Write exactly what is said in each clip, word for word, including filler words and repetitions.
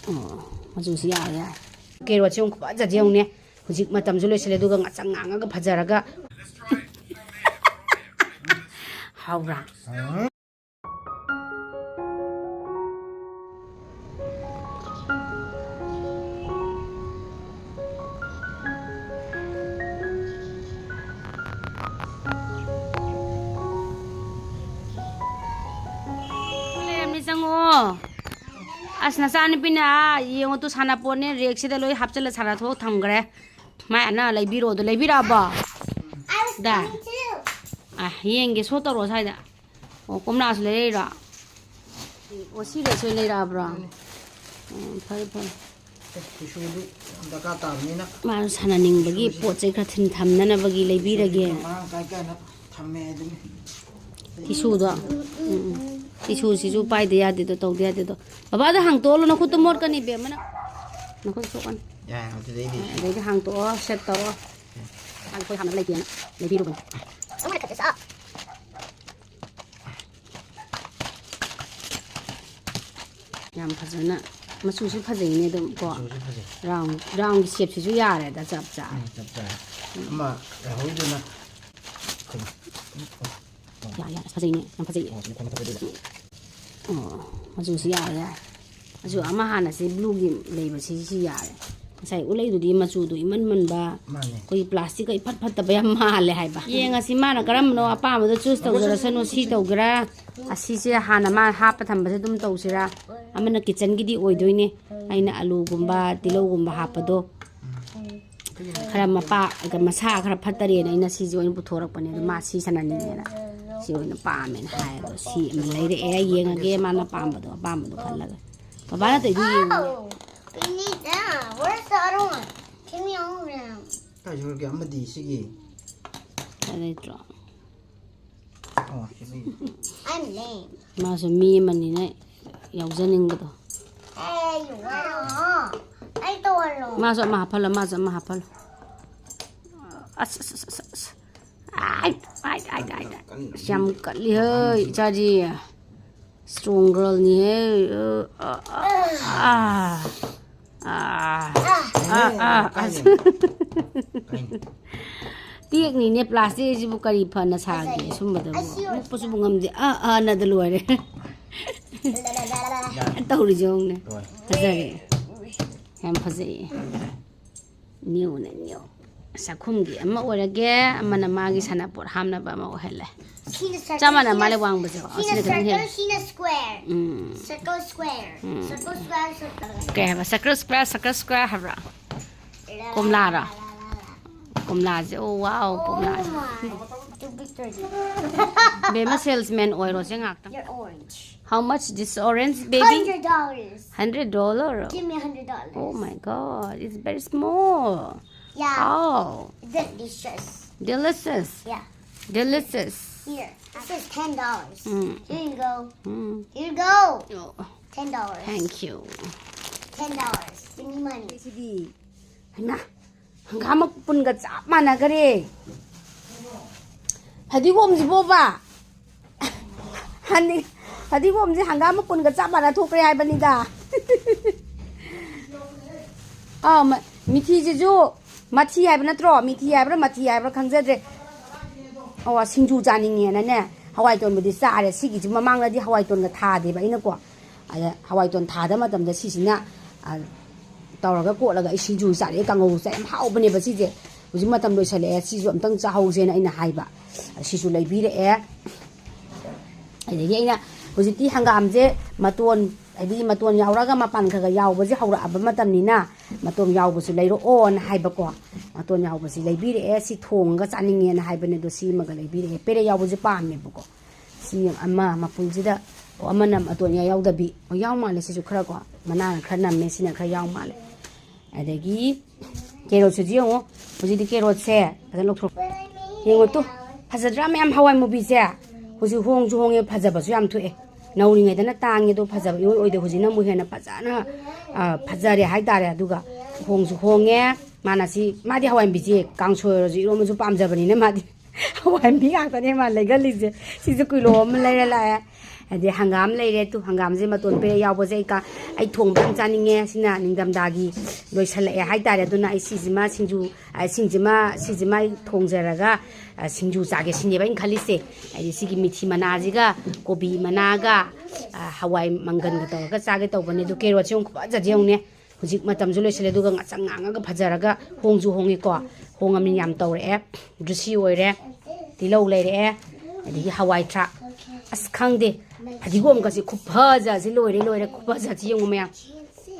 ꯑꯣ, ꯃꯆꯨꯁꯤ ꯌꯥꯔꯦ, ꯌꯥꯔꯦ꯫ ꯀꯦꯔꯣꯠꯁꯦ ꯑꯃꯨꯛ ꯐꯖꯗꯦ ꯌꯦꯡꯉꯨꯅꯦ꯫ ꯍꯧꯖꯤꯛ ꯃꯇꯝꯁꯨ ꯂꯣꯏꯁꯤꯜꯂꯦ, ꯑꯗꯨꯒ ꯉꯥꯛꯁꯪ ꯉꯥꯡꯉꯒ ꯐꯖꯔꯒ꯫ ꯍꯥꯎꯕ꯭ꯔꯥ? ꯂꯩꯔꯝꯃꯤ, ꯆꯪꯉꯛꯑꯣ꯫ ꯑꯁ, ꯅꯆꯥꯅꯨꯄꯤꯅ, ꯑꯥ, ꯌꯦꯡꯉꯣ ꯇꯨ, ꯁꯥꯟꯅꯄꯣꯠꯅꯦ, ꯔꯦꯛꯁꯤꯗ ꯂꯣꯏ ꯍꯥꯞꯆꯤꯜꯂ ꯁꯥꯟꯅꯊꯣꯛ ꯊꯝꯈ꯭ꯔꯦ꯫ ꯃꯥꯏ ꯑꯅ ꯂꯩꯕꯤꯔꯣꯗꯣ, ꯂꯩꯕꯤꯔꯛꯑꯕꯣ? ꯗꯥ? ꯑꯥ, ꯌꯦꯡꯒꯦ, ꯁꯣ ꯇꯧꯔꯛꯑꯣ ꯁ꯭ꯋꯥꯏꯗ꯫ ꯑꯣ, ꯀꯣꯝꯂꯥꯁꯨ ꯂꯩꯔꯛꯏꯔꯣ? ꯑꯣ, ꯁꯤ ꯔꯦꯛꯁ ꯑꯣꯏꯅ ꯂꯩꯔꯛꯑꯕ꯭ꯔꯣ? ꯑꯗꯨꯅꯤ꯫ ꯑꯣ, ꯐꯔꯦ, ꯐꯔꯦ꯫ ꯑꯦ, ꯇꯤꯁꯨꯗꯨ ꯌꯥꯝ ꯗꯔꯀꯥꯔ ꯇꯥꯕꯅꯤꯅ꯫ ꯃꯥꯁꯨ ꯁꯥꯟꯅꯅꯤꯡꯕꯒꯤ ꯄꯣꯠ ꯆꯩ ꯈꯔ ꯊꯤꯟ ꯊꯝꯅꯅꯕꯒꯤ ꯂꯩꯕꯤꯔꯒꯦ꯫ ꯃꯔꯥꯡ ꯀꯥꯏ ꯀꯥꯏꯅ ꯊꯝꯃꯦ ꯑꯗꯨꯅꯤ꯫ ꯇꯤꯁꯨꯗꯣ꯫ ꯎꯝ, ꯎꯝ꯫ ꯇꯤꯁꯨꯁꯤꯁꯨ ꯄꯥꯏꯗ ꯌꯥꯗꯦꯗꯣ, ꯇꯧꯗ ꯌꯥꯗꯦꯗꯣ꯫ ꯕꯕꯥꯗ ꯍꯥꯡꯇꯣꯛꯍꯜꯂꯣ, ꯅꯈꯨꯠꯇꯣ ꯃꯣꯠꯀꯅꯤ, ꯕꯦꯝꯃꯅ꯫ ꯅꯈꯨꯠ ꯁꯣꯛꯀꯅꯤ꯫ ꯌꯥꯏ, ꯑꯗꯨꯗꯩꯗꯤ꯫ ꯑꯗꯩꯗꯤ ꯍꯥꯡꯇꯣꯛꯑꯣ, ꯁꯦꯠ ꯇꯧꯔꯣ꯫ ꯃꯥꯗꯤ ꯑꯩꯈꯣꯏ ꯍꯥꯞꯅꯕ ꯂꯩꯇꯦꯅ ꯂꯩꯕꯤꯔꯨꯕꯅꯤ꯫ ꯌꯥꯝ ꯐꯖꯅ, ꯃꯆꯨꯁꯨ ꯐꯖꯩꯅꯦ ꯑꯗꯨꯝ ꯀꯣ꯫ ꯃꯆꯨꯁꯨ ꯐꯖꯩ꯫ ꯔꯥꯎꯟ, ꯔꯥꯎꯟꯒꯤ ꯁꯦꯞꯁꯤꯁꯨ ꯌꯥꯔꯦꯗ, ꯆꯞ ꯆꯥꯔꯦ꯫ ꯎꯝ, ꯆꯞ ꯆꯥꯔꯦ꯫ ꯑꯃ ꯂꯩꯍꯧꯔꯤꯗꯨꯅ ꯀꯩꯅꯣ? ꯌꯥꯔꯦ, ꯌꯥꯔꯦ, ꯑꯁ, ꯐꯖꯩꯅꯦ, ꯌꯥꯝ ꯐꯖꯩꯌꯦ꯫ ꯑꯣ, ꯁꯤ ꯃꯈꯜ ꯃꯈꯜ ꯐꯖꯩ꯫ ꯑꯣ, ꯃꯆꯨꯁꯤ ꯌꯥꯔꯦ, ꯌꯥꯔꯦ꯫ ꯃꯆꯨ ꯑꯃ ꯍꯥꯟꯅ ꯁꯤ ꯕ꯭ꯂꯨꯒꯤ ꯂꯩꯕꯁꯤ, ꯁꯤ ꯌꯥꯔꯦ꯫ ꯉꯁꯥꯏ ꯎꯠꯂꯛꯏꯗꯨꯗꯤ ꯃꯆꯨꯗꯣ ꯏꯃꯟ ꯃꯟꯕ, ꯃꯥꯅꯦ꯫ ꯑꯩꯈꯣꯏꯒꯤ ꯄ꯭ꯂꯥꯁꯇꯤꯛꯀ ꯏꯐꯠ ꯐꯠꯇꯕ ꯌꯥꯝ ꯃꯥꯜꯂꯦ ꯍꯥꯏꯕ꯫ ꯌꯦꯡꯉꯁꯤ ꯃꯥꯅ ꯀꯔꯝꯕꯅꯣ ꯑꯄꯥꯝꯕꯗꯣ ꯆꯨꯁ ꯇꯧꯖꯔꯁꯅꯨ, ꯁꯤ ꯇꯧꯒꯦꯔꯥ, ꯑꯁꯤꯁꯦ ꯍꯥꯟꯅ ꯃꯥ ꯍꯥꯞꯄ ꯊꯝꯕꯁꯦ ꯑꯗꯨꯝ ꯇꯧꯁꯤꯔꯥ꯫ ꯑꯃꯅ ꯀꯤꯠꯆꯟꯒꯤꯗꯤ ꯑꯣꯏꯗꯣꯏꯅꯦ, ꯑꯩꯅ ꯑꯂꯨꯒꯨꯝꯕ, ꯇꯤꯜꯍꯧꯒꯨꯝꯕ ꯍꯥꯞꯄꯗꯣ꯫ ꯈꯔ ꯃꯄꯥ-, ꯃꯁꯥ ꯈꯔ ꯐꯠꯇꯔꯦꯅ ꯑꯩꯅ ꯁꯤꯁꯦ ꯑꯣꯏꯅ ꯄꯨꯊꯣꯔꯛꯄꯅꯦ꯫ ꯑꯗꯣ ꯃꯥ ꯁꯤ ꯁꯥꯟꯅꯅꯤꯡꯉꯦꯅ ꯁꯤ ꯑꯣꯏꯅ ꯄꯥꯝꯃꯦꯅ ꯍꯥꯏ꯫ ꯑꯗꯣ ꯁꯤ ꯑꯃ ꯂꯩꯔꯛꯑꯦ, ꯌꯦꯡꯉꯒꯦ ꯃꯥꯅ ꯄꯥꯝꯕꯗꯣ, ꯑꯄꯥꯝꯕꯗꯣ ꯈꯜꯂꯒ꯫ ꯕꯕꯥꯅ ꯇꯧꯔꯤꯗꯣ ꯌꯦꯡꯉꯨꯅꯦ꯫ Oh, we need that. Where's the other one? Give me all of them. ꯀꯥꯏ ꯆꯠꯈ꯭ꯔꯒꯦ ꯑꯃꯗꯤ ꯁꯤꯒꯤ? ꯀꯥꯏ ꯂꯩꯇ꯭ꯔꯣ? ꯑꯣ, ꯁꯤ ꯂꯩ꯫ I'm lame. ꯃꯥꯁꯨ ꯃꯤ ꯑꯃꯅꯤꯅ ꯌꯥꯎꯖꯅꯤꯡꯕꯗꯣ꯫ Hey, wow. ꯑꯩ ꯇꯧꯍꯜꯂꯣ꯫ ꯃꯥꯁꯨ ꯑꯃ ꯍꯥꯞꯐꯜꯂꯣ, ꯃꯥꯁꯨ ꯑꯃ ꯍꯥꯞꯐꯜꯂꯣ꯫ ꯑꯁ, ꯑꯁ, ꯑꯁ, ꯑꯁ, ꯑꯁ꯫ ꯑꯥꯏ, ꯑꯥꯏ, ꯑꯥꯏ, ꯑꯥꯏ, ꯑꯥꯏ꯫ ꯑꯁ, ꯌꯥꯝ ꯀꯜꯂꯤ ꯍꯦ, ꯏꯆꯥꯁꯤ꯫ Strong girlꯅꯤꯍꯦ꯫ ꯑ, ꯑ, ꯑ, ꯑ, ꯑ, ꯑ, ꯑ, ꯑ꯫ ꯇꯦꯛꯅꯤꯅꯦ, plastic ꯁꯤꯕꯨ ꯀꯔꯤ ꯐꯅ ꯁꯥꯒꯦ? ꯁꯨꯝꯕꯗꯕꯨ ꯃꯨꯛꯄꯁꯨꯕꯨ ꯉꯝꯗꯦ꯫ ꯑ, ꯑ, ꯅꯗ ꯂꯣꯏꯔꯦ꯫ ꯇꯧꯔꯤꯁꯦ ꯌꯦꯡꯉꯨꯅꯦ꯫ ꯂꯣꯏꯔꯦ꯫ ꯐꯖꯔꯦ꯫ ꯌꯥꯝ ꯐꯖꯩꯌꯦ꯫ Newꯅꯦ, new꯫ ꯆꯥꯛꯈꯨꯝꯒꯤ ꯑꯃ ꯑꯣꯏꯔꯒꯦ, ꯑꯃꯅ ꯃꯥꯒꯤ ꯁꯥꯟꯅꯄꯣꯠ ꯍꯥꯞꯅꯕ ꯑꯃ ꯑꯣꯏꯍꯜꯂꯦ꯫ ꯁꯤꯅ circle, ꯆꯞ ꯃꯥꯟꯅ ꯁꯤꯅ, ꯃꯥꯜꯂꯦ ꯋꯥꯡꯕꯁꯦꯀꯣ꯫ ꯁꯤꯅ ꯑꯁꯤꯅ ꯈꯤꯇꯪ circle, ꯍꯦꯜꯂꯦ꯫ ꯁꯤꯅ square꯫ ꯎꯝ꯫ Circle, square꯫ ꯎꯝ꯫ Circle, square, circle꯫ ꯀꯩ ꯍꯥꯏꯕ? Circle, square, circle, square ꯍꯥꯏꯕ꯭ꯔꯥ? ꯀꯣꯝꯂꯥꯔꯣ? ꯀꯣꯝꯂꯥꯁꯦ, oh, wow, ꯀꯣꯝꯂꯥꯁꯦ꯫ Oh my. Too big, too big. ꯕꯦꯝꯃ, salesman ꯑꯣꯏꯔꯣꯁꯦ ꯉꯥꯛꯇꯪ꯫ You're orange. How much this orange, baby? Hundred dollars. Hundred dollar? Give me a hundred dollars. Oh my God, it's very small. Yeah. Oh. Delicious. Delicious. Yeah. Delicious. Here. This is ten dollars. Mm. Here you go. Mm. Here you go. Oh. Ten dollars. Thank you. Ten dollars. Give me money. ꯁꯤꯗꯤ, ꯍꯩꯃꯥ, ꯍꯪꯒꯥꯝ ꯃꯄꯨꯟꯒ ꯆꯞ ꯃꯥꯟꯅꯈꯔꯦ꯫ ꯐꯗꯤꯒꯣꯝꯁꯤꯕꯣꯕ꯫ ꯍꯅꯤ-, ꯐꯗꯤꯒꯣꯝꯁꯦ ꯍꯪꯒꯥꯝ ꯃꯄꯨꯟꯒ ꯆꯞ ꯃꯥꯟꯅ ꯊꯣꯛꯈ꯭ꯔꯦ ꯍꯥꯏꯕꯅꯤꯗ꯫ ꯑꯥ, ꯃ-, ꯃꯤꯊꯤꯁꯤꯁꯨ ꯃꯊꯤ ꯍꯥꯏꯕ ꯅꯠꯇ꯭ꯔꯣ? ꯃꯤꯊꯤ ꯍꯥꯏꯕ꯭ꯔꯥ, ꯃꯊꯤ ꯍꯥꯏꯕ꯭ꯔꯥ ꯈꯪꯖꯗ꯭ꯔꯦ꯫ ꯑꯣ, ꯁꯤꯡꯖꯨ ꯆꯥꯅꯤꯡꯉꯦꯅꯅꯦ, ꯍꯋꯥꯏꯇꯣꯟꯕꯨꯗꯤ ꯆꯥꯔꯦ꯫ ꯁꯤꯒꯤꯁꯤ ꯃꯃꯥꯡꯗꯗꯤ ꯍꯋꯥꯏꯇꯣꯟꯒ ꯊꯥꯗꯦꯕ ꯑꯩꯅꯀꯣ꯫ ꯑꯗ ꯍꯋꯥꯏꯇꯣꯟ ꯊꯥꯗ ꯃꯇꯝꯗ ꯁꯤꯁꯤꯅ, ꯑ, ꯇꯧꯔꯒ ꯀꯣꯠꯂꯒ ꯑꯩ ꯁꯤꯡꯖꯨ ꯆꯥꯔꯛꯑꯦ, ꯀꯥꯡꯉꯧ ꯆꯥꯏ, ꯌꯥꯝ ꯍꯥꯎꯕꯅꯦꯕ ꯁꯤꯁꯦ꯫ ꯍꯧꯖꯤꯛ ꯃꯇꯝ ꯂꯣꯏꯁꯜꯂꯛꯑꯦ, ꯁꯤꯁꯨ ꯑꯝꯇꯪ ꯆꯥꯍꯧꯁꯦꯅ ꯑꯩꯅ ꯍꯥꯏꯕ꯫ ꯁꯤꯁꯨ ꯂꯩꯕꯤꯔꯛꯑꯦ꯫ ꯑꯗꯒꯤ ꯑꯩꯅ ꯍꯧꯖꯤꯛꯇꯤ ꯍꯪꯒꯥꯝꯁꯦ ꯃꯇꯣꯟ, ꯍꯥꯏꯗꯤ ꯃꯇꯣꯟ ꯌꯥꯎꯔꯒ ꯃꯄꯥꯟ ꯈꯔ ꯈꯔ ꯌꯥꯎꯕꯁꯦ ꯍꯧꯔꯛꯑꯕ ꯃꯇꯝꯅꯤꯅ, ꯃꯇꯣꯟ ꯌꯥꯎꯕꯁꯨ ꯂꯩꯔꯛꯑꯣꯅ ꯍꯥꯏꯕꯀꯣ꯫ ꯃꯇꯣꯟ ꯌꯥꯎꯕꯁꯤ ꯂꯩꯕꯤꯔꯛꯑꯦ, ꯁꯤ ꯊꯣꯡꯉꯒ ꯆꯥꯅꯤꯡꯉꯦꯅ ꯍꯥꯏꯕꯅꯦ, ꯑꯗꯣ ꯁꯤꯃꯒ ꯂꯩꯕꯤꯔꯛꯑꯦ꯫ ꯄꯦꯔꯦ ꯌꯥꯎꯕꯁꯦ ꯄꯥꯝꯃꯦꯕꯀꯣ꯫ ꯁꯤ ꯑꯃ ꯃꯄꯨꯟꯁꯤꯗ, ꯑꯣ, ꯑꯃꯅ ꯃꯇꯣꯟ ꯏꯌꯥ ꯌꯥꯎꯗꯕꯤ꯫ ꯑꯣ, ꯌꯥꯎ ꯃꯥꯜꯂꯦ ꯁꯤꯁꯨ ꯈꯔ ꯀꯣ꯫ ꯃꯅꯥꯅ ꯈꯔ ꯅꯝꯃꯦ, ꯁꯤꯅ ꯈꯔ ꯌꯥꯎ ꯃꯥꯜꯂꯦ꯫ ꯑꯗꯒꯤ ꯀꯦꯔꯣꯠꯁꯤꯁꯨ ꯌꯦꯡꯉꯣ꯫ ꯍꯧꯖꯤꯛꯇꯤ ꯀꯦꯔꯣꯠꯁꯦ ꯐꯖꯅ ꯂꯧꯊꯣꯛ-, ꯌꯦꯡꯉꯣ ꯇꯨ꯫ ꯐꯖꯗ꯭ꯔꯥ ꯃꯌꯥꯝ? ꯍꯋꯥꯏ ꯃꯨꯕꯤꯁꯦ ꯍꯧꯖꯤꯛ ꯍꯣꯡꯁꯨ ꯍꯣꯡꯉꯦ, ꯐꯖꯕꯁꯨ ꯌꯥꯝ ꯊꯣꯛꯑꯦ꯫ ꯅꯧꯔꯤꯉꯩꯗꯅ ꯇꯥꯡꯉꯦ, ꯑꯗꯣ ꯐꯖꯕ ꯏꯑꯣꯏ ꯑꯣꯏꯗꯦ꯫ ꯍꯧꯖꯤꯛꯅ ꯑꯃꯨꯛ ꯍꯦꯟꯅ ꯐꯖꯅ, ꯑ, ꯐꯖꯔꯦ ꯍꯥꯏꯇꯥꯔꯦ꯫ ꯑꯗꯨꯒ ꯍꯣꯡꯁꯨ ꯍꯣꯡꯉꯦ꯫ ꯃꯥꯅ ꯁꯤ, ꯃꯥꯗꯤ ꯍꯋꯥꯏ ꯃꯨꯕꯤꯁꯦ ꯀꯥꯡꯁꯣꯏ ꯑꯣꯏꯔꯁꯨ ꯏꯔꯣꯟꯕꯁꯨ ꯄꯥꯝꯖꯕꯅꯤꯅ ꯃꯥꯗꯤ ꯍꯋꯥꯏ ꯃꯨꯕꯤ ꯉꯥꯛꯇꯅꯦ ꯃꯥ ꯂꯩꯒꯜꯂꯤꯁꯦ꯫ ꯁꯤꯁꯨ ꯀꯤꯂꯣ ꯑꯃ ꯂꯩꯔ ꯂꯥꯛꯑꯦ꯫ ꯍꯥꯏꯗꯤ ꯍꯪꯒꯥꯝ ꯂꯩꯔꯦ꯫ ꯇꯨ, ꯍꯪꯒꯥꯝꯁꯦ ꯃꯇꯣꯟ ꯄꯦꯔꯦ ꯌꯥꯎꯕꯁꯦ ꯑꯩ ꯀ-, ꯑꯩ ꯊꯣꯡꯕ ꯌꯥꯝ ꯆꯥꯅꯤꯡꯉꯦ꯫ ꯁꯤꯅ ꯅꯤꯡꯊꯝꯊꯥꯒꯤ ꯂꯣꯏꯁꯜꯂꯛꯑꯦ ꯍꯥꯏꯇꯥꯔꯦ꯫ ꯑꯗꯨꯅ ꯑꯩ ꯁꯤꯁꯤꯃ ꯁꯤꯡꯖꯨ, ꯑ, ꯁꯤꯡꯁꯤꯃ, ꯁꯤꯁꯤꯃ ꯑꯩ ꯊꯣꯡꯖꯔꯒ, ꯑ, ꯁꯤꯡꯖꯨ ꯆꯥꯒꯦ ꯁꯤꯅꯦꯕ ꯑꯩꯅ ꯈꯜꯂꯤꯁꯦ꯫ ꯍꯥꯏꯗꯤ ꯁꯤꯒꯤ ꯃꯤꯊꯤ ꯃꯅꯥꯁꯤꯒ, ꯀꯣꯕꯤ ꯃꯅꯥꯒ, ꯑ, ꯍꯋꯥꯏ ꯃꯪꯒꯟꯒ ꯇꯧꯔꯒ ꯆꯥꯒꯦ ꯇꯧꯕꯅꯦ꯫ ꯑꯗꯨ ꯀꯦꯔꯣꯠꯁꯦ ꯑꯃꯨꯛ ꯐꯖꯗꯦ ꯌꯦꯡꯉꯨꯅꯦ꯫ ꯍꯧꯖꯤꯛ ꯃꯇꯝꯁꯨ ꯂꯣꯏꯁꯤꯜꯂꯦ, ꯑꯗꯨꯒ ꯉꯁꯪ ꯉꯥꯡꯉꯒ ꯐꯖꯔꯒ ꯍꯣꯡꯁꯨ ꯍꯣꯡꯉꯤꯀꯣ꯫ ꯍꯣꯡꯉꯃꯤꯅ ꯌꯥꯝ ꯇꯧꯔꯛꯑꯦ꯫ ꯖꯨꯁꯤ ꯑꯣꯏꯔꯦ, ꯇꯤꯜꯍꯧ ꯂꯩꯔꯛꯑꯦ, ꯑꯗꯒꯤ ꯍꯋꯥꯏ ꯊ꯭ꯔꯥꯛ꯫ ꯑꯁ, ꯈꯪꯗꯦ, ꯐꯗꯤꯒꯣꯝꯒꯁꯦ ꯈꯨꯐꯖꯁꯦ ꯂꯣꯏꯔꯦ, ꯂꯣꯏꯔꯦ, ꯈꯨꯐꯖꯁꯦ ꯌꯦꯡꯉꯨ ꯃꯌꯥꯝ꯫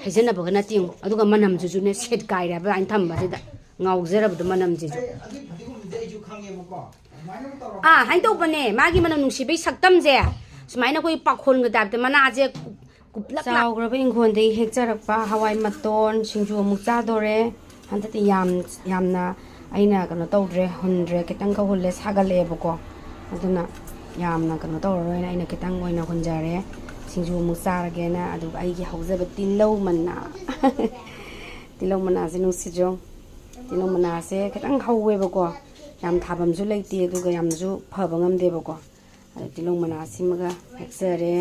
ꯍꯥꯏꯖꯟꯅꯕꯒ ꯅꯠꯇꯦ ꯌꯦꯡꯉꯨ꯫ ꯑꯗꯨꯒ ꯃꯅꯝꯁꯤꯁꯨꯅꯦ ꯁꯦꯠꯀꯥꯏꯔꯦ ꯍꯥꯏꯕ ꯑꯩꯅ ꯊꯝꯕꯁꯤꯗ꯫ ꯉꯥꯎꯖꯔꯕꯗꯣ ꯃꯅꯝꯁꯤꯁꯨ꯫ ꯑꯥ, ꯍꯥꯏꯅ ꯇꯧꯕꯅꯦ꯫ ꯃꯥꯒꯤ ꯃꯅꯝ ꯅꯨꯡꯁꯤꯕꯩ ꯁꯛꯇꯝꯁꯦ ꯁꯨꯃꯥꯏꯅ ꯑꯩꯈꯣꯏ ꯄꯥꯈꯣꯟꯒ ꯇꯥꯏꯞꯇ ꯃꯅꯥꯁꯦ ꯀꯨꯞꯂꯞꯅ ꯆꯥꯎꯈ꯭ꯔꯕ ꯏꯪꯈꯣꯜꯗꯒꯤ ꯍꯦꯛꯆꯔꯛꯄ ꯍꯋꯥꯏ ꯃꯇꯣꯟ ꯁꯤꯡꯖꯨ ꯑꯃꯨꯛ ꯆꯥꯗꯣꯔꯦ꯫ ꯍꯟꯗꯛꯇꯤ ꯌꯥꯝ, ꯌꯥꯝꯅ ꯑꯩꯅ ꯀꯩꯅꯣ ꯇꯧꯗ꯭ꯔꯦ, ꯍꯨꯟꯗ꯭ꯔꯦ, ꯈꯤꯇꯪ ꯈꯛ ꯍꯨꯜꯂꯦ, ꯁꯥꯒꯠꯂꯛꯑꯦꯕꯀꯣ꯫ ꯑꯗꯨꯅ ꯌꯥꯝꯅ ꯀꯩꯅꯣ ꯇꯧꯔꯔꯣꯏꯅ ꯑꯩꯅ ꯈꯤꯇꯪ ꯑꯣꯏꯅ ꯍꯨꯟꯖꯔꯦ꯫ ꯁꯤꯡꯖꯨ ꯑꯃꯨꯛ ꯆꯥꯔꯒꯦꯅ꯫ ꯑꯗꯨꯒ ꯑꯩꯒꯤ ꯍꯧꯖꯕ ꯇꯤꯜꯍꯧ ꯃꯅꯥ꯫ ꯇꯤꯜꯍꯧ ꯃꯅꯥꯁꯦ ꯅꯨꯡꯁꯤꯗ꯭ꯔꯣ? ꯇꯤꯜꯍꯧ ꯃꯅꯥꯁꯦ ꯈꯤꯇꯪ ꯍꯧꯋꯦꯕꯀꯣ, ꯌꯥꯝ ꯊꯥꯐꯝꯁꯨ ꯂꯩꯇꯦ, ꯑꯗꯨꯒ ꯌꯥꯝꯅꯁꯨ ꯐꯕ ꯉꯝꯗꯦꯕꯀꯣ꯫ ꯑꯗꯣ ꯇꯤꯜꯍꯧ ꯃꯅꯥꯁꯤꯃꯒ ꯍꯦꯛꯆꯔꯦ꯫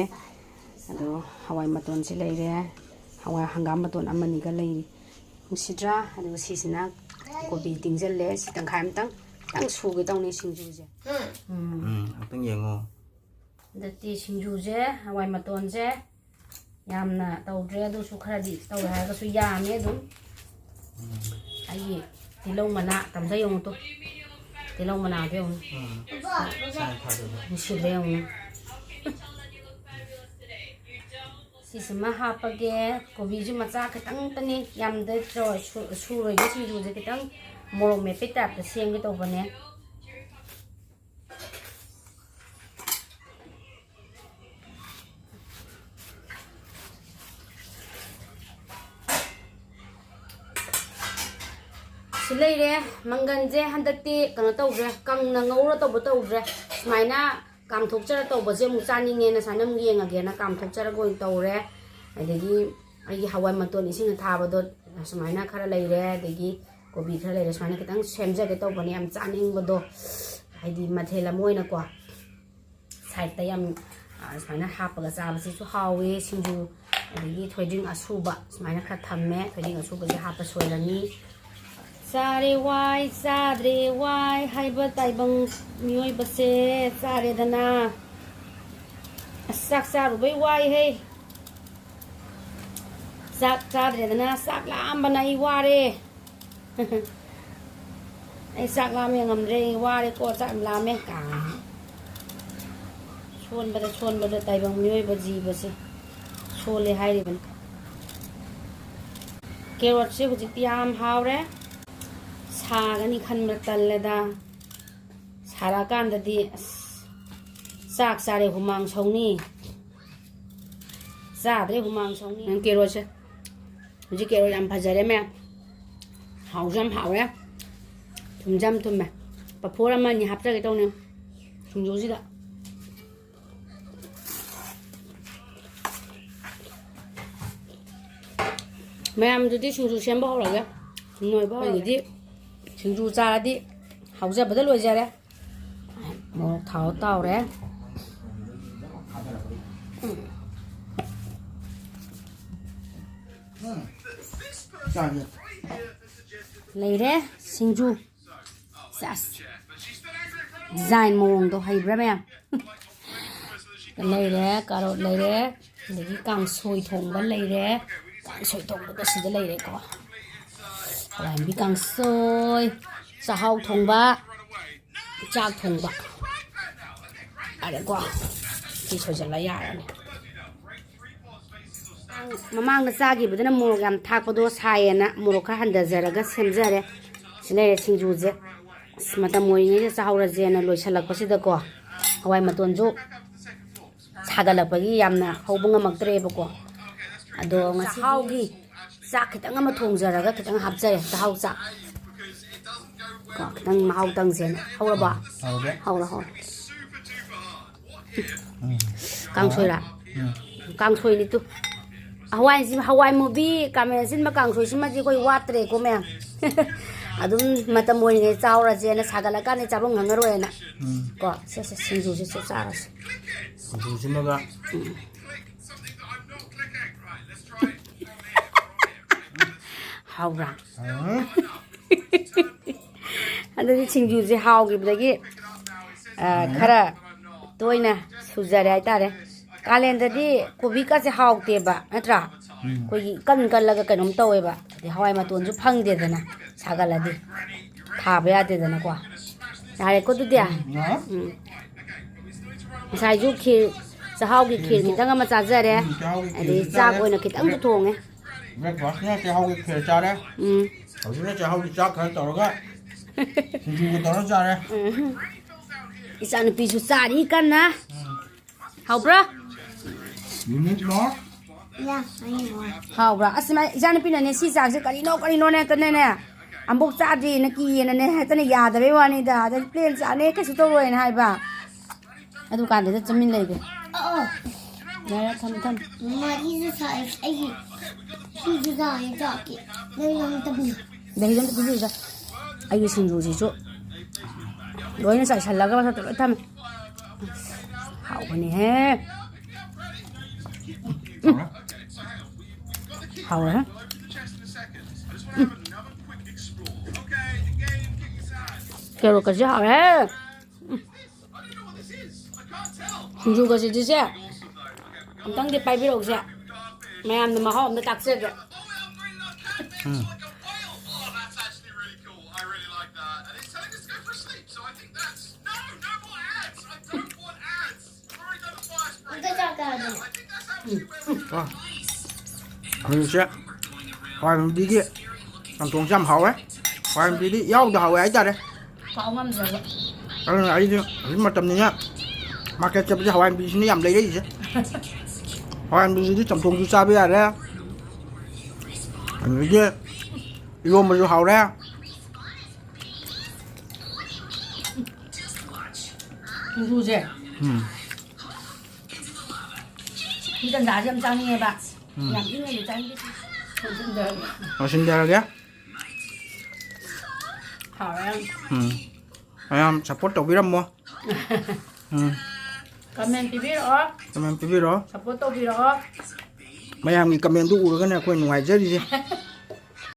ꯑꯗꯣ ꯍꯋꯥꯏ ꯃꯇꯣꯟꯁꯤ ꯂꯩꯔꯦ, ꯍꯋꯥꯏ ꯍꯪꯒꯥꯝ ꯃꯇꯣꯟ ꯑꯃꯅꯤꯒ ꯂꯩꯔꯤ꯫ ꯅꯨꯡꯁꯤꯗ꯭ꯔꯥ? ꯑꯗꯨꯒ ꯁꯤꯁꯤꯅ ꯀꯣꯕꯤ ꯇꯤꯡꯁꯤꯜꯂꯦ꯫ ꯁꯤ ꯇꯪꯈꯥꯏ ꯑꯃꯇꯪ, ꯈꯤꯇꯪ ꯁꯨꯒꯦ ꯇꯧꯅꯤ ꯁꯤꯡꯖꯨꯁꯦ꯫ ꯎꯝ꯫ ꯎꯝ, ꯑꯝꯇꯪ ꯌꯦꯡꯉꯣ꯫ ꯍꯟꯗꯛꯇꯤ ꯁꯤꯡꯖꯨꯁꯦ, ꯍꯋꯥꯏ ꯃꯇꯣꯟꯁꯦ ꯌꯥꯝꯅ ꯇꯧꯗ꯭ꯔꯦ, ꯑꯗꯨꯁꯨ ꯈꯔꯗꯤ ꯇꯧꯔꯦ ꯍꯥꯏꯔꯒꯁꯨ ꯌꯥꯝꯃꯦ ꯑꯗꯨꯝ꯫ ꯎꯝ꯫ ꯑꯩꯒꯤ ꯇꯤꯜꯍꯧ ꯃꯅꯥ ꯇꯝꯖ ꯌꯦꯡꯉꯨ ꯇꯨ꯫ ꯇꯤꯜꯍꯧ ꯃꯅꯥꯗꯣ ꯌꯦꯡꯉꯨ꯫ ꯎꯝ꯫ ꯁꯥꯏ ꯊꯥꯗꯕ꯫ ꯅꯨꯡꯁꯤꯗ꯭ꯔꯥ ꯌꯦꯡꯉꯨ꯫ ꯁꯤꯁꯤꯃ ꯍꯥꯞꯄꯒꯦ꯫ ꯀꯣꯕꯤꯁꯨ ꯃꯆꯥ ꯈꯤꯇꯪꯇꯅꯤ, ꯌꯥꯝꯗ ꯁꯨ-, ꯁꯨꯔꯣꯏꯒꯦ ꯁꯤꯡꯖꯨꯁꯦ, ꯈꯤꯇꯪ ꯃꯣꯔꯣꯛ ꯃꯦꯠꯄꯩ ꯇꯥꯏꯞꯇ ꯁꯦꯝꯒꯦ ꯇꯧꯕꯅꯦ꯫ ꯁꯤ ꯂꯩꯔꯦ꯫ ꯃꯪꯒꯟꯁꯦ ꯍꯟꯗꯛꯇꯤ ꯀꯩꯅꯣ ꯇꯧꯗ꯭ꯔꯦ, ꯀꯪꯅ ꯉꯧꯔ ꯇꯧꯕ ꯇꯧꯗ꯭ꯔꯦ꯫ ꯁꯨꯃꯥꯏꯅ ꯀꯥꯝꯊꯣꯛꯆꯔ ꯇꯧꯕꯁꯦ ꯑꯃꯨꯛ ꯆꯥꯅꯤꯡꯉꯦꯅ ꯁꯨꯃꯥꯏꯅ ꯑꯃꯨꯛ ꯌꯦꯡꯉꯒꯦꯅ ꯀꯥꯝꯊꯣꯛꯆꯔꯒ ꯑꯣꯏꯅ ꯇꯧꯔꯦ꯫ ꯑꯗꯒꯤ ꯑꯩꯒꯤ ꯍꯋꯥꯏ ꯃꯇꯣꯟ ꯏꯁꯤꯡ ꯑꯊꯥꯕꯗꯣ ꯁꯨꯃꯥꯏꯅ ꯈꯔ ꯂꯩꯔꯦ, ꯑꯗꯒꯤ ꯀꯣꯕꯤ ꯈꯔ ꯂꯩꯔꯦ꯫ ꯁꯨꯃꯥꯏꯅ ꯈꯤꯇꯪ ꯁꯦꯝꯖꯒꯦ ꯇꯧꯕꯅꯦ, ꯌꯥꯝ ꯆꯥꯅꯤꯡꯕꯗꯣ, ꯍꯥꯏꯗꯤ ꯃꯊꯦꯜ ꯑꯃ ꯑꯣꯏꯅꯀꯣ꯫ ꯁꯥꯏꯠꯇ ꯌꯥꯝ ꯑ, ꯁꯨꯃꯥꯏꯅ ꯍꯥꯞꯄꯒ ꯆꯥꯕꯁꯤꯁꯨ ꯍꯥꯎꯋꯦ꯫ ꯁꯤꯡꯖꯨ, ꯑꯗꯒꯤ ꯊꯣꯏꯗꯤꯡ ꯑꯁꯨꯕ ꯁꯨꯃꯥꯏꯅ ꯈꯔ ꯊꯝꯃꯦ꯫ ꯊꯣꯏꯗꯤꯡ ꯑꯁꯨꯕꯁꯦ ꯍꯥꯞꯄ ꯁꯣꯏꯔꯅꯤ꯫ ꯆꯥꯔꯦ ꯋꯥꯏ, ꯆꯥꯗ꯭ꯔꯦ ꯋꯥꯏ ꯍꯥꯏꯕ ꯇꯥꯏꯕꯪ ꯃꯤꯑꯣꯏꯕꯁꯦ꯫ ꯆꯥꯔꯦꯗꯅ꯫ ꯑꯁ, ꯆꯥꯛ ꯆꯥꯔꯨꯕꯩ ꯋꯥꯏꯍꯦ꯫ ꯆꯥꯛ ꯆꯥꯗ꯭ꯔꯦꯗꯅ, ꯆꯥꯛ ꯂꯥꯝꯕꯅ ꯑꯩ ꯋꯥꯔꯦ꯫ ꯑꯩ ꯆꯥꯛ ꯂꯥꯝꯃꯦ, ꯉꯝꯗ꯭ꯔꯦ, ꯑꯩ ꯋꯥꯔꯦꯀꯣ, ꯆꯥꯛ ꯌꯥꯝ ꯂꯥꯝꯃꯦ ꯀꯥꯏꯅ꯫ ꯁꯣꯟꯕꯗ, ꯁꯣꯟꯕꯗ ꯇꯥꯏꯕꯪ ꯃꯤꯑꯣꯏꯕ ꯖꯤꯕꯁꯦ ꯁꯣꯜꯂꯦ ꯍꯥꯏꯔꯤꯕꯅꯤ꯫ ꯀꯦꯔꯣꯠꯁꯦ ꯍꯧꯖꯤꯛꯇꯤ ꯌꯥꯝ ꯍꯥꯎꯔꯦ꯫ ꯁꯥꯒꯅꯤ ꯈꯟꯕ ꯇꯜꯂꯦꯗ꯫ ꯁꯥꯔꯛꯑꯀꯥꯟꯗꯗꯤ ꯑꯁ, ꯆꯥꯛ ꯆꯥꯔꯦ ꯍꯨꯃꯥꯡ ꯁꯧꯅꯤ꯫ ꯆꯥꯗ꯭ꯔꯦ ꯍꯨꯃꯥꯡ ꯁꯧꯅꯤ꯫ ꯅꯪ ꯀꯦꯔꯣꯠꯁꯦ꯫ ꯍꯧꯖꯤꯛ ꯀꯦꯔꯣꯠ ꯌꯥꯝ ꯐꯖꯔꯦ ꯃꯌꯥꯝ꯫ ꯍꯥꯎꯁꯨ ꯌꯥꯝ ꯍꯥꯎꯔꯦ꯫ ꯊꯨꯝꯁꯨ ꯌꯥꯝ ꯊꯨꯝꯃꯦ꯫ ꯄꯐꯣꯔ ꯑꯃ ꯑꯅꯤ ꯍꯥꯞꯆꯒꯦ ꯇꯧꯅꯦ ꯁꯤꯡꯖꯨꯁꯤꯗ꯫ ꯃꯌꯥꯝꯗꯨꯗꯤ ꯁꯤꯡꯖꯨ ꯁꯦꯝꯕ ꯍꯧꯔꯒꯦ꯫ ꯅꯣꯏꯕ ꯍꯧꯔꯒꯦ꯫ ꯑꯩꯈꯣꯏꯒꯤꯗꯤ ꯁꯤꯡꯖꯨ ꯆꯥꯔꯗꯤ ꯍꯥꯎꯖꯕꯗ ꯂꯣꯏꯖꯔꯦ꯫ ꯃꯣꯔꯣꯛ ꯊꯥꯎ ꯇꯥꯎꯔꯦ꯫ ꯂꯩꯔꯦ ꯁꯤꯡꯖꯨ꯫ ꯁꯦꯁ꯫ ꯗꯤꯖꯥꯏꯟ ꯃꯑꯣꯡꯗꯣ ꯍꯩꯕ꯭ꯔꯥ ꯃꯌꯥꯝ? ꯂꯩꯔꯦ, ꯀꯥꯔꯣꯠ ꯂꯩꯔꯦ, ꯑꯗꯒꯤ ꯀꯥꯡꯁꯣꯏ ꯊꯣꯡꯕ ꯂꯩꯔꯦ꯫ ꯀꯥꯡꯁꯣꯏ ꯊꯣꯡꯕꯗꯣ ꯁꯤꯗ ꯂꯩꯔꯦꯀꯣ꯫ ꯍꯋꯥꯏꯃꯨꯕꯤ ꯀꯥꯡꯁꯣꯏ, ꯆꯥꯛꯍꯥꯎ ꯊꯣꯡꯕ, ꯆꯥꯛ ꯊꯣꯡꯕ꯫ ꯌꯥꯔꯦꯀꯣ꯫ ꯁꯤ ꯁꯣꯏꯖꯜꯂ ꯌꯥꯔꯅꯤ꯫ ꯃꯃꯥꯡꯗ ꯆꯥꯈꯤꯕꯗꯨꯅ ꯃꯣꯔꯣꯛ ꯌꯥꯝ ꯊꯥꯛꯄꯗꯣ ꯁꯥꯏꯌꯦꯅ ꯃꯣꯔꯣꯛ ꯈꯔ ꯍꯟꯊꯖꯔꯒ ꯁꯦꯝꯖꯔꯦ꯫ ꯁꯤ ꯂꯩꯔꯦ ꯁꯤꯡꯖꯨꯁꯦ꯫ ꯑꯁ, ꯃꯇꯝ ꯑꯣꯏꯔꯤꯉꯩꯗ ꯆꯥꯍꯧꯔꯁꯦꯅ ꯂꯣꯏꯁꯤꯜꯂꯛꯄꯁꯤꯗꯀꯣ꯫ ꯍꯋꯥꯏ ꯃꯇꯣꯟꯁꯨ ꯁꯥꯒꯠꯂꯛꯄꯒꯤ ꯌꯥꯝꯅ ꯍꯧꯕ ꯉꯝꯃꯛꯇ꯭ꯔꯦꯕꯀꯣ꯫ ꯑꯗꯣ ꯉꯁꯤ ꯆꯥꯛꯍꯥꯎꯒꯤ ꯆꯥꯛ ꯈꯤꯇꯪ ꯑꯃ ꯊꯣꯡꯖꯔꯒ ꯈꯤꯇꯪ ꯍꯥꯞꯆꯔꯦ, ꯆꯥꯛꯍꯥꯎ ꯆꯥꯛ꯫ ꯀꯣ, ꯈꯤꯇꯪ ꯃꯍꯥꯎ ꯇꯪꯁꯦꯅ꯫ ꯍꯧꯔꯕꯣ? ꯍꯧꯔꯦ꯫ ꯍꯧꯔꯣ, ꯍꯧꯔꯣ꯫ ꯎꯝ꯫ ꯀꯥꯡꯁꯣꯏꯔꯥ? ꯎꯝ꯫ ꯀꯥꯡꯁꯣꯏꯅꯤ ꯇꯨ꯫ ꯍꯋꯥꯏꯁꯤ, ꯍꯋꯥꯏ ꯃꯨꯕꯤ, ꯈꯥꯃꯦꯟ ꯑꯁꯤꯟꯕ ꯀꯥꯡꯁꯣꯏꯁꯤꯃꯗꯤ ꯑꯩꯈꯣꯏ ꯋꯥꯠꯇ꯭ꯔꯦꯀꯣ ꯃꯌꯥꯝ꯫ ꯑꯗꯨꯝ ꯃꯇꯝ ꯑꯣꯏꯔꯤꯉꯩ ꯆꯥꯍꯧꯔꯁꯦꯅ, ꯁꯥꯒꯠꯂꯀꯥꯟꯗ ꯆꯥꯐꯝ ꯈꯪꯉꯔꯣꯏꯅ꯫ ꯎꯝ꯫ ꯀꯣ, ꯁꯦ, ꯁꯦ, ꯁꯤꯡꯖꯨꯁꯤꯁꯨ ꯆꯥꯔꯁꯦ꯫ ꯁꯤꯡꯖꯨꯁꯤꯃꯒ꯫ ꯍꯥꯎꯕ꯭ꯔꯥ? ꯎꯝ꯫ ꯑꯗꯨꯗꯤ ꯁꯤꯡꯖꯨꯁꯦ ꯍꯥꯎꯈꯤꯕꯗꯒꯤ, ꯑ, ꯈꯔ ꯇꯣꯏꯅ ꯁꯨꯖꯔꯦ ꯍꯥꯏꯇꯥꯔꯦ꯫ ꯀꯥꯂꯦꯟꯗꯗꯤ ꯀꯣꯕꯤꯀꯥꯁꯦ ꯍꯥꯎꯇꯦꯕ, ꯅꯠꯇ꯭ꯔꯥ? ꯎꯝ꯫ ꯑꯩꯈꯣꯏꯒꯤ ꯏꯀꯟ ꯀꯜꯂꯒ ꯀꯩꯅꯣꯝ ꯇꯧꯋꯦꯕ꯫ ꯑꯗꯩ ꯍꯋꯥꯏ ꯃꯇꯣꯟꯁꯨ ꯐꯪꯗꯦꯗꯅ, ꯁꯥꯒꯠꯂꯗꯤ ꯊꯥꯕ ꯌꯥꯗꯦꯗꯅꯀꯣ꯫ ꯌꯥꯔꯦꯀꯣ ꯑꯗꯨꯗꯤ? ꯎꯝ, ꯌꯥꯔꯦ꯫ ꯎꯝ꯫ ꯉꯁꯥꯏꯁꯨ ꯈꯤꯔ, ꯆꯥꯛꯍꯥꯎꯒꯤ ꯈꯤꯔ ꯈꯤꯔꯁꯨ-, ꯈꯤꯇꯪ ꯑꯃ ꯆꯥꯖꯔꯦ꯫ ꯎꯝ, ꯆꯥꯛꯍꯥꯎꯒꯤ ꯑꯗꯩ ꯈꯤꯔꯁꯨ ꯆꯥꯛ ꯆꯥꯔꯦ꯫ ꯑꯣꯏꯅ ꯈꯤꯇꯪꯁꯨ ꯊꯣꯡꯉꯦ꯫ Breakfastꯅ ꯆꯥꯛꯍꯥꯎꯒꯤ ꯈꯤꯔ ꯆꯥꯔꯦ꯫ ꯎꯝ꯫ ꯍꯧꯖꯤꯛꯅ ꯆꯥꯛꯍꯥꯎꯒꯤ ꯆꯥꯛ ꯈꯔ ꯇꯧꯔꯒ ꯁꯤꯡꯖꯨꯒ ꯇꯧꯔ ꯆꯥꯔꯦ꯫ ꯎꯝ꯫ ꯏꯆꯥꯅꯨꯄꯤꯁꯨ ꯆꯥꯔꯤ ꯀꯟꯅ꯫ ꯎꯝ꯫ ꯍꯥꯎꯕ꯭ꯔꯥ? You need more? Yeah, I need more. ꯍꯥꯎꯕ꯭ꯔꯥ? ꯑꯁ, ꯏꯃꯥ, ꯏꯆꯥꯅꯨꯄꯤꯅꯅꯦ, ꯁꯤ ꯆꯥꯛꯁꯦ ꯀꯔꯤꯅꯣ, ꯀꯔꯤꯅꯣꯅꯦ ꯍꯦꯛꯇꯅꯦꯅꯦ, ꯑꯝꯕꯣꯛ ꯆꯥꯗ꯭ꯔꯤꯅ ꯀꯤꯌꯦꯅꯅꯦ, ꯍꯦꯛꯇꯅꯦ ꯌꯥꯗꯕꯩ ꯋꯥꯅꯤꯗ꯫ ꯑꯗꯩ plain ꯆꯥꯅꯦ, ꯀꯩꯁꯨ ꯇꯧꯔꯣꯏꯅ ꯍꯥꯏꯕ꯫ ꯑꯗꯨ ꯀꯥꯟꯗꯨꯗ ꯆꯨꯃꯤꯟ ꯂꯩꯒꯦ꯫ ꯑꯣ, ꯑꯣ꯫ ꯌꯥꯔꯦ, ꯊꯝꯃꯦ, ꯊꯝꯃꯦ꯫ ꯃꯥꯒꯤꯁꯨ ꯁꯥꯏ, ꯑꯩꯒꯤ ꯁꯤꯁꯨ ꯁꯥꯏ, ꯆꯥꯛꯀꯤ꯫ ꯅꯪ ꯅꯪ ꯇꯝꯕꯤꯌꯨ꯫ ꯗꯍꯤꯗꯣ ꯑꯝꯇ ꯄꯤꯕꯤꯌꯨꯁꯦ꯫ ꯑꯩꯒꯤ ꯁꯤꯡꯖꯨꯁꯤꯁꯨ ꯂꯣꯏꯅ ꯆꯥꯏꯁꯜꯂꯒ ꯃꯊꯛꯇ ꯂꯣꯏ ꯊꯝꯃꯦ꯫ ꯍꯥꯎꯕꯅꯤꯍꯦ꯫ ꯎꯝ꯫ ꯍꯥꯎꯔꯦ꯫ ꯎꯝ꯫ ꯀꯦꯔꯣꯠꯀꯁꯦ ꯍꯥꯎꯔꯦ꯫ ꯎꯝ꯫ ꯁꯤꯡꯖꯨꯒꯁꯤꯗꯤꯁꯦ ꯑꯝꯇꯪꯗꯤ ꯄꯥꯏꯕꯤꯔꯛꯎꯁꯦ꯫ ꯃꯌꯥꯝꯅ ꯃꯍꯥꯎ ꯑꯝꯇ ꯇꯥꯛꯆꯒꯦ꯫ ꯎꯝ꯫ ꯑꯝꯇ ꯆꯥꯛ ꯆꯥꯗ꯭ꯔꯤ꯫ ꯎꯝ꯫ ꯎꯝ꯫ ꯋꯥ꯫ ꯍꯧꯖꯤꯛꯁꯦ ꯍꯋꯥꯏ ꯃꯨꯕꯤꯒꯤ ꯆꯝꯊꯣꯡꯁꯦ ꯌꯥꯝ ꯍꯥꯎꯋꯦ꯫ ꯍꯋꯥꯏ ꯃꯨꯕꯤꯗꯤ ꯌꯥꯎꯗ ꯍꯥꯎꯋꯦ ꯍꯥꯏꯇꯥꯔꯦ꯫ ꯄꯥꯎ ꯉꯝꯗ꯭ꯔꯕ꯫ ꯑꯗꯨꯅ ꯑꯩꯗꯤ ꯍꯧꯖꯤꯛ ꯃꯇꯝꯅꯤꯅ market ꯆꯠꯄꯁꯦ ꯍꯋꯥꯏ ꯃꯨꯕꯤꯁꯤꯅ ꯌꯥꯝ ꯂꯩꯔꯛꯏꯁꯦ꯫ ꯍꯋꯥꯏ ꯃꯨꯕꯤꯁꯤꯗꯤ ꯆꯝꯊꯣꯡꯁꯨ ꯆꯥꯕ ꯌꯥꯔꯦ꯫ ꯑꯗꯒꯤ ꯏꯔꯣꯝꯕꯁꯨ ꯍꯥꯎꯔꯦ꯫ ꯁꯤꯡꯖꯨꯁꯦ꯫ ꯎꯝ꯫ ꯁꯤ ꯇꯟꯖꯥꯁꯦ ꯌꯥꯝ ꯆꯥꯅꯤꯡꯉꯦꯕ꯫ ꯎꯝ꯫ ꯌꯥꯝ ꯏꯪꯉꯗꯤ ꯆꯥꯅꯤꯡꯗꯦ꯫ ꯂꯣꯏꯁꯤꯟꯖꯔꯒꯦ꯫ ꯂꯣꯏꯁꯤꯟꯖꯔꯒꯦ꯫ ꯍꯥꯎꯔꯦ ꯌꯥꯝ꯫ ꯎꯝ꯫ ꯃꯌꯥꯝ support ꯇꯧꯕꯤꯔꯝꯃꯣ꯫ ꯎꯝ꯫ ꯀꯃꯦꯟ ꯄꯤꯕꯤꯔꯛꯑꯣ꯫ ꯀꯃꯦꯟ ꯄꯤꯕꯤꯔꯣ꯫ ꯁꯞꯄꯣꯔꯠ ꯇꯧꯕꯤꯔꯛꯑꯣ꯫ ꯃꯌꯥꯝꯒꯤ ꯀꯃꯦꯟꯗꯨ ꯎꯔꯒꯅꯦ ꯑꯩꯈꯣꯏ ꯅꯨꯡꯉꯥꯏꯖꯔꯤꯁꯦ꯫